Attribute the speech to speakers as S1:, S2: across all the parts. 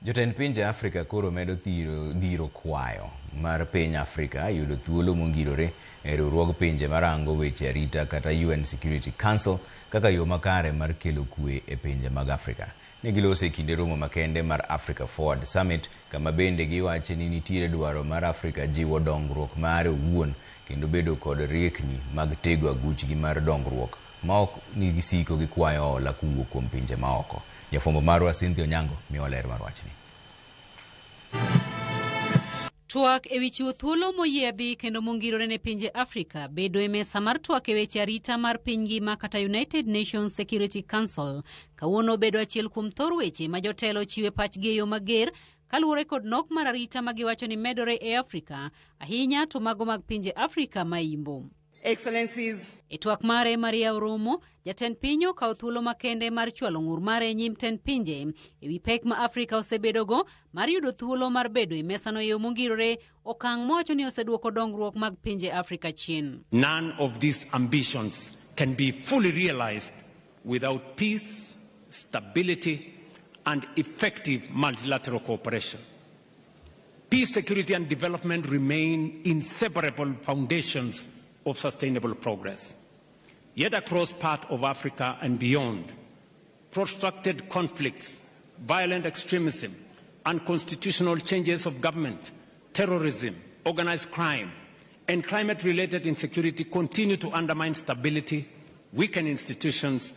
S1: Jotend pinje Afrika koro medo dhiro kwayo mar piny Afrika yudo thuolo mongirore e riwruog pinje marango weche arita kata UN Security Council kaka yo makare mar kelo kwe e pinje mag Afrika. Ne giloso e kinde romo makende mar Africa Forward Summit kama bende giwache ni nitiere dwaro mar Afrika jiwo dongruok mare owuon kendo bedo kod riekni mag tego aguchgi mar dongruok ma ok ni gisiko gikwayo hola kowuok kuom pinje maoko. Jafwambo marwa Cynthia Onyango miyowa ler mar wachni.
S2: Twak ewi chiwo thuolo moyiedhi kendo mongirore ne pinje Afrika bedo e mesa mar twak e weche arita mar piny ngima kata United Nations Security Council kawuono obedo achiel kuom thor weche ma jotelo chiwe pachgi e yo mager kaluwore kod nok mar arita ma giwacho ni medore e Afrika ahinya to mago mag pinje Afrika ma imbo.
S3: Excellencies.
S2: E twak mare mar yawo romo, jatend piny okawo thuolo makende mar chwalo ng'ur mare e nyim tend pinje ewi pek ma Afrika osebedogo mar yudo thuolo mar bedo e mesano e yo mongirore, okang' mowacho ni oseduoko dongruok mag pinje Afrika chien.
S4: None of these ambitions can be fully realized without peace, stability, and effective multilateral cooperation. Peace, security, and development remain inseparable foundations of sustainable progress. Yet across part of Africa and beyond, protracted conflicts, violent extremism, unconstitutional changes of government, terrorism, organized crime, and climate-related insecurity continue to undermine stability, weaken institutions,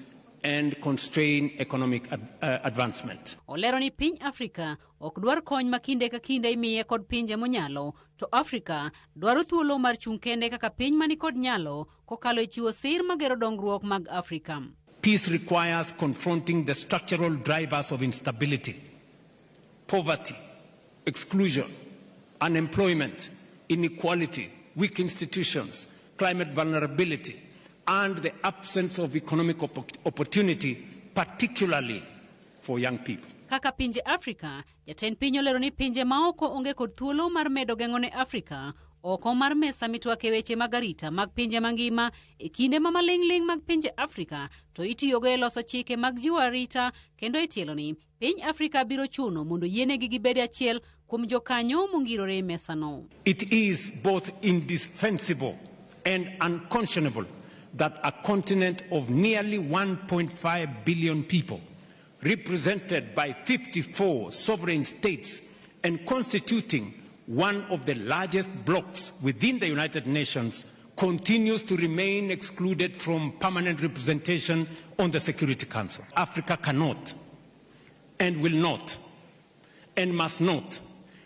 S4: and constrain economic advancement.
S2: Olero ni piny Afrika ok dwar kony ma kinde ka kinde imiye kod pinje monyalo, to Afrika dwaro thuolo mar chung' kende kaka piny mani kod nyalo kokalo e chiwo sir magero dongruok mag Afrika.
S4: Peace requires confronting the structural drivers of instability, poverty, exclusion, unemployment, inequality, weak institutions, climate vulnerability, and the absence of economic opportunity, particularly for young people.
S2: Kaka pinje Afrika, jatend piny olero ni pinje maoko onge kod thuolo mar medo geng'o ne Afrika oko mar mesa mitwake weche mag arita mag pinje mangima e kinde ma maling'ling' mag pinje Afrika to itiyogo e loso chike mag jiwo arita kendo e tielo ni piny Afrika biro chuno mondo yienegi gibed achiel kuom jokanyo mongirore e mesano.
S4: It is both indefensible and unconscionable that a continent of nearly 1.5 billion people, represented by 54 sovereign states and constituting one of the largest blocs within the United Nations, continues to remain excluded from permanent representation on the Security Council. Africa cannot and will not and must not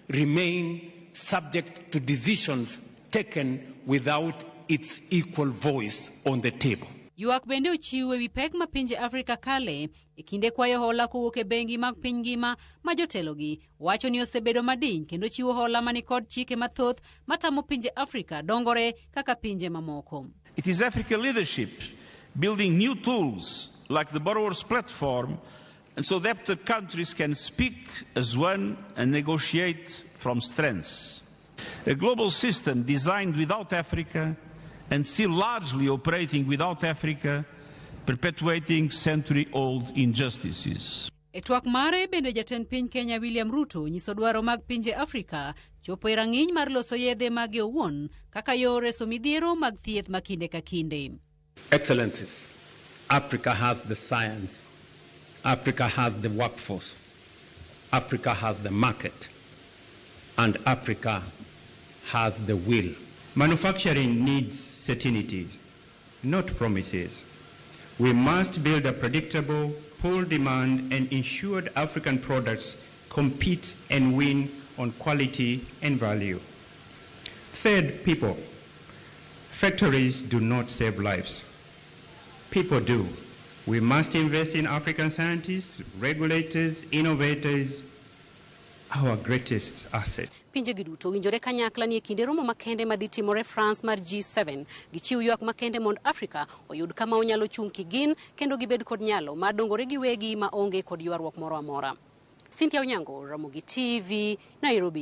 S4: remain subject to decisions taken without its equal voice on the table.
S2: Ywak bende ochiwo ewi pek ma pinje Afrika kale e kinde kwayo hola kowuok e bengi mag piny ngima ma jotelogi wacho ni osebedo madiny kendo chiwo hola mani kod chike mathoth matamo pinje Afrika dongore kaka pinje mamoko.
S5: It is African leadership building new tools like the borrower's platform, and so that the countries can speak as one and negotiate from strengths. A global system designed without Africa and still largely operating without Africa, perpetuating century-old injustices.
S2: E twak mare bende jatend piny Kenya William Ruto nyiso dwaro mag pinje Afrika chopo e rang'iny mar loso yedhe mage owuon kaka yor reso midhiero mag thieth ma kinde ka kinde.
S4: Excellencies, Africa has the science, Africa has the workforce, Africa has the market, and Africa has the will.
S6: Manufacturing needs certainty, not promises. We must build a predictable, pull demand, and ensured African products compete and win on quality and value. Third, people. Factories do not save lives. People do. We must invest in African scientists, regulators, innovators, our greatest asset.
S2: Pinjegi duto owinjore kanyakla ni e kinde romo makende madhi timore France mar G7 gichiw ywak makende mondo Afrika oyud kama onyalo chung' kigin kendo gibed kod nyalo mar dongore giwegi ma onge kod ywaruok moro amora. Cynthia Onyango, Ramogi TV, Nairobi.